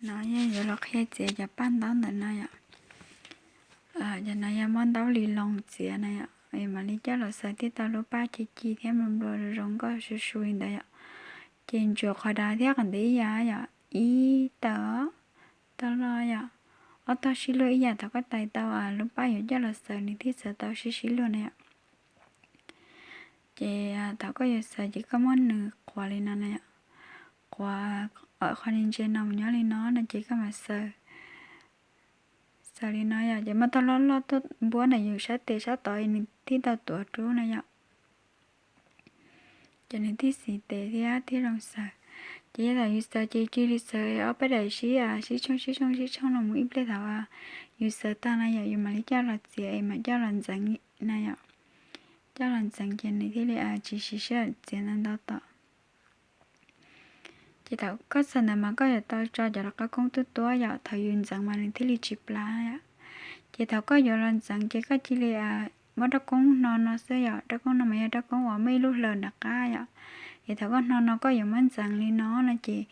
No yog yuav los qhia txiav cov paj ntaub ntawm no yom. Cov no yog muab ntaub li loos txiav na yom, mam li coj los xaws thiaj tau lub paj ci ci thiab nplua nplua zoo nkauj su su li ntawd yom. Ces ntsuas qhov dav thiab qhov ntev ib yam yom, ib tawm tau los yom, ob tog sib luag ib yam. Thaum koj tais tau lub paj yuav coj los xaws nws thiaj xaws tau sib sib luag na yom. Ces thaum koj yuav xaws ces koj muab nws quav li no na yom, quav qhov ntse no mus nyob li no no ces koj mam xaws, xaws li no yom. Ces muab tog loj loj tuaj npuab ntawm yus sab tes sab tod nws thiaj tau tuav rub na yom. Ces nws thiaj xis tes thiab thiaj zoo xaws. Ces yog thaum yus xaws ces cia li xaws ob peb daim sib, sib tshooj sib tshooj sib tshooj no mus ib pliag. Thaum yus xaws tag na yom, yus mam li coj los txiav es mam coj los ntxeev na yom. Coj los ntxeev ces nws thiaj li tsis siv sij hawm txiav ntau ntau tom. Ces thaum koj xaws ntawd mas koj yuav tau tso cov rau qab koob tuab tuab yom, thaum yus ntxeev mas nws thiaj li tsis plab yom. Ces thaum koj yuav los ntxeev ces koj cia li muab rab koob hno no xwb yom. Rab koob no mas yog rab koob uas muaj ib lub hlaws nram qab yom. Es thaum koj hno no koj yuav muab ntxeev li no no ces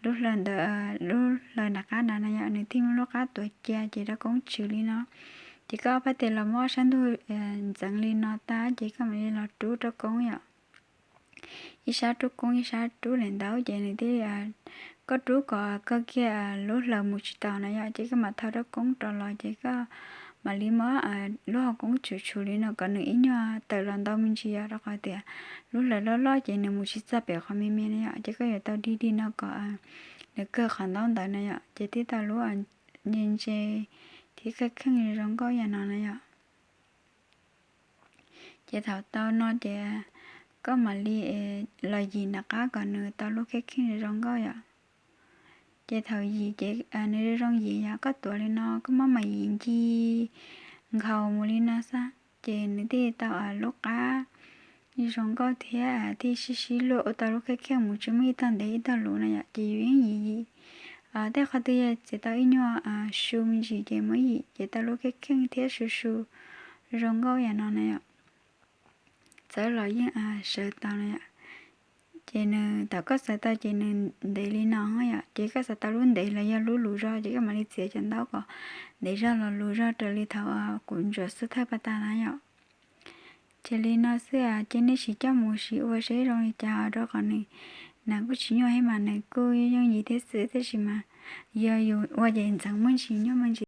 lub hlaws ntawd, lub hlaws nram qab ntawd na yom, nws thiaj muaj lub qab tuav cia ces rab koob tsw li no. Ces koj ob pab tes los muab ob sab ntug ntxeev li no tag ces koj mam li los rub rab koob yom. Ib sab rub koob ib sab rub daim ntaub ces nws thiaj, koj rub kom kawg kiag lub hlaws mus tsis taus na yom, ces koj mam thau rab koob rov los ces koj mam li muab lub hauv koob tshum tshum li no kom nws ib nyuag tawm los ntau me ntsis yom, rau qhov tias lub hlaws loj loj ces nws mus tsis txog pem qhov me me na yom, ces koj yuav tau dig dig no kom nws kawg qhov ntaub ntawd na yom, ces thiaj tau lub ntse ntse thiab kheej kheej zoo nkauj yam no na yom. Ces thaum tau no ces koj mam li los yim nram qab kom nws tau lub kheej kheej zoo nkauj yom. Ces thaum yim ces nws zoo zoo yim yom, koj tuav li no koj muab mam yim ncig nkhaus mus li no xwb ces nws thiaj tau lub qab zoo nkauj thiab thiaj sib sib luag ua tau lub kheej kheej mus tsis muaj ib tog ntev ib tog luv na yom. Ces yus yeej yim yim, tej qhov twg yog txiav tau ib nyuag su me ntsis ces muab yim ces tau lub kheej kheej thiab su su zoo nkauj yam no na yom. Txawb los yeej sawv tau na yom. Ces nws thaum koj xaws tau ces nws ntev li no yom, ces koj xaws tau lub ntev los yog lub luv zog ces koj mam li txiav cov ntaub kom ntev zog los luv zog raws li thaum kuv ntsuam xub thawj pas tas na yom. Ces li no xwb ces nej sim coj mus sim ua seb zoo li cas rau qhov nws, nws kuj tsis nyuaj thiab mas nws kuj yooj yim thiab xwb, tab sis mas yog yus ua ces ntxeev muaj ntsis nyuaj muaj ntsis.